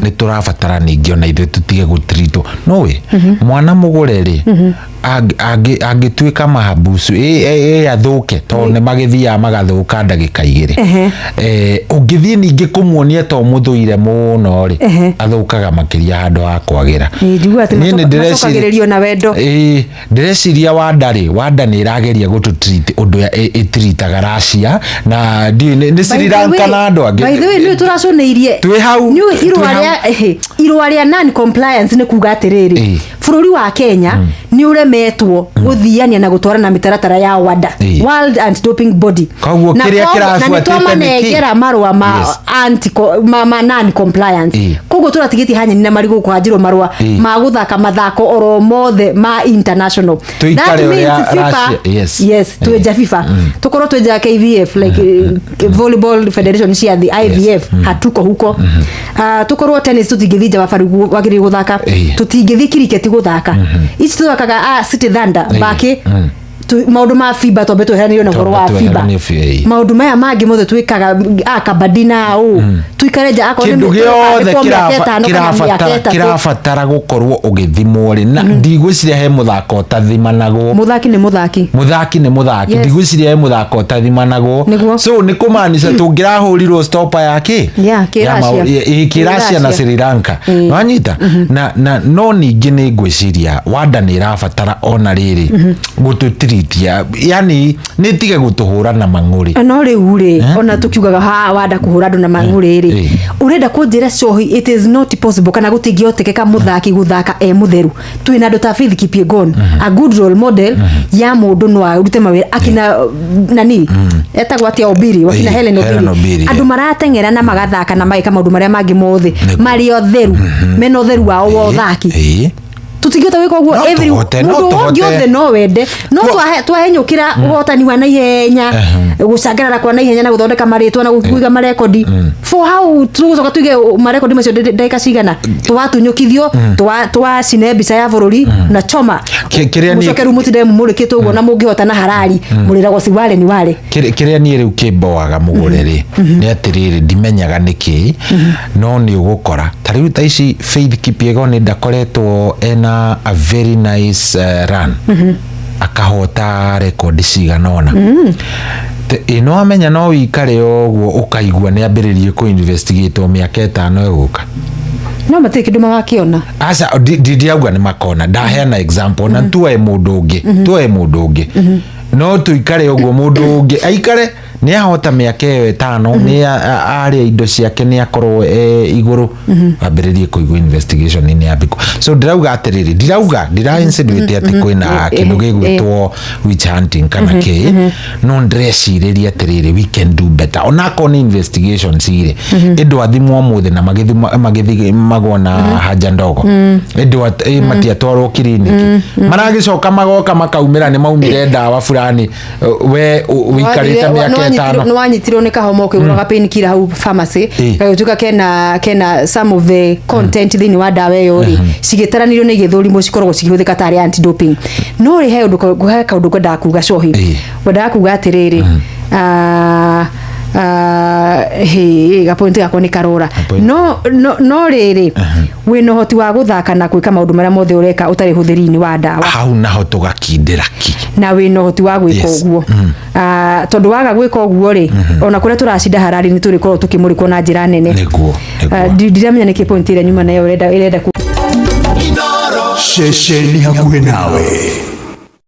Nĩ tũrabatara ningĩ ona ithuĩ tũtige gũtiritwo nũĩ mwana mũgũre rĩ, angĩtuĩka mahabusu ĩ athũke, tondũ nĩ magĩthiaga magathũka ndagĩka 2. Ũngĩthiĩ ningĩ kũmuonia to mũthũire mũno rĩ, athũkaga makĩria handũ ha kwagĩra. Ĩ, njiguaga atĩ Niĩ nĩ macokagĩrĩrio na wendo. Ĩĩ, ndĩreciria WADA rĩ, WADA nĩ ĩrageria gũtũ treat ũndũ ĩtiritaga Russia na ndiũĩ nĩ Sri Lanka na andũ angĩ. By the way, nĩ tũraconeirie. Twĩ hau, nĩ irũa twĩ hau. Rĩa irũa rĩa non compliance nĩ kuga atĩrĩrĩ, bũrũri wa Kenya nĩ ũremetwo gũthiania na gũtwarana mĩtaratara ya WADA, World Anti Doping Body. Koguo Na kĩrĩa na nĩ kĩrabuatĩte nĩ kĩ? twamanengera marũa ma ma non compliance. Koguo tũratigĩtie hanyeni na marigũ kũhanjĩrwo marũa ma gũthaka mathako oro mothe ma international. Tũikare That ũrĩa means FIFA, Russia, yes. Yes, twĩnja FIFA, tukorwo twĩnja KVF, like volleyball federation cia thĩ, IVF, hatuko huko. Ah, tukorwo tennis tutingĩthiĩ nja wa bari wagĩrĩire gũthaka, tũtingĩthiĩ cricket gũthaka, ici tũthakaga, ah, City Thunder baki maũndũ ma FIBA twambe tweheranĩrio na ũhoro wa Twambe FIBA. tweheranio biũ, ĩĩ. Maũndũ maya mangĩ mothe twĩkaga, a kabadi na ũ tuikare nja akorwo nĩ Kĩndũ gĩothe mĩaka 5 kana mĩaka 3. Kĩrabatara gũkorwo ũgĩthimwo rĩ, na ndigwĩciria he mũthako ũtathimanagwo. Mũthaki nĩ mũthaki. Mũthaki nĩ mũthaki. Ndigwĩciria he mũthako ũtathimanagwo. So nĩ kũmaanisha tũngĩrahũrirwo stopa ya kĩ? Yeah, kĩ Ya Russia. ĩ, kĩ Kĩ Russia na Russia. Sri Lanka. Nwanyita na no ningĩ nĩ ngwĩciria WADA nĩ ĩrabatara ona rĩrĩ gũtũtiritia, yani nĩ tige gũtũhũra na mang'ũrĩ. No rĩu rĩ, ona tũkiugaga ha WADA kũhũra andũ na mang'ũrĩ rĩ, ũrenda kũnjĩra cohi it is not possible kana gũtingĩhotekeka mũthaki gũthaka e mũtheru? Twĩna andũ ta Faith Kipyegon, a good role model ya mũndũ no arute mawĩra, akina nani etagwo atĩa, Obiri, wakina Helen Helen Obiri, Obiri, andũ marateng'era na magathaka na mageka maũndũ marĩa mangĩ mothe marĩ otheru, mena ũtheru wao wa ũthaki. Tũtingĩhota gwĩka ũguo No every tũhote, no mũndũ tũhote. ũngĩ othe no wende no twahenyũkĩra ũhotani wa naihenya, gũcangarara kwa naihenya na gũthondeka marĩtwa na kũiga marekondi for how tũgũcoka tuige marekondi macio ndagĩka cigana twatunyũkithio, twacine mbica ya bũrũri na choma. Kĩrĩa Mũcoke rĩu mũtinde mũmũrĩkĩtwo ũguo na mũngĩhotana harari mũrĩragwo si wale ni wale. Kĩrĩa niĩ rĩu kĩmboaga mũgũre rĩ, nĩ atĩrĩrĩ, ndimenyaga nĩkĩ, no nĩ ũgũkora ta rĩu tha ici Faith Kipyegon ndakoretwo ena a very nice run, akahota rekondi cigana ũna. Ĩ no amenya no wikare ũguo ũkaigua nĩ ambĩrĩrie kũ investigate o mĩaka 5 ĩgũka. No matirĩ kĩndũ magakĩona. Aca, ndirauga nĩ makona, ndaheana example na tuoe mũndũ ũngĩ, tuoe mũndũ ũngĩ, no tũikare ũguo mũndũ ũngĩ aikare nĩ ahota mĩaka ĩyo 5, nĩ arĩa indo ciake nĩ akorwo e igũrũ, ambĩrĩrie kũigua investigation nĩ yambĩkwo. So ndĩrauga atĩrĩrĩ, ndirauga, ndira insinuate atĩ kwĩna kĩndũ gĩgwĩtwo witch hunting kana kĩ, no ndĩrecirĩria atĩrĩrĩ, we can do better onakorwo nĩ investigations irĩ ĩndũ athimwo ũmũthĩ na magĩthimagwo na haja ndogo ĩndũ matiatwarwo kiriniki, maragĩcoka magoka makaumĩra nĩ maumire ndawa fulani, we ũikarĩte mĩaka 5. Nĩ wanyitirwo nĩ kahoma ũkĩgũraga painkiller hau pharmacy, gagĩtuĩka kena some of the content thĩinĩ wa ndawa ĩyo rĩ, cigĩtaranĩrio na igĩthũrimwo cikoragwo cikĩhũthĩka tarĩ anti doping. No rĩ, he ũndũ, he kaũndũ ngwendaga kuga cohi. Ngwendaga kuga atĩrĩrĩ, ah, ah, hĩ gapointi gakwa nĩ karora. Point. No rĩrĩ, wĩna ũhoti wa gũthaka na gwĩka maũndũ marĩa mothe ũreka ũtarĩ hũthĩri-inĩ wa ndawa. Hau naho tũgakindĩra ki. Na wĩna ũhoti wa gwĩka ũguo. Ah, tondũ waga gwĩka ũguo rĩ, ona kũrĩa tũracinda harari nĩ tũrĩkorwo tũkĩmũrĩkwo na njĩra nene. Nĩguo. Ah, ndiramenya nĩkĩ point ĩrĩa nyuma nayo ĩrenda Ceceni hakuhĩ nawe.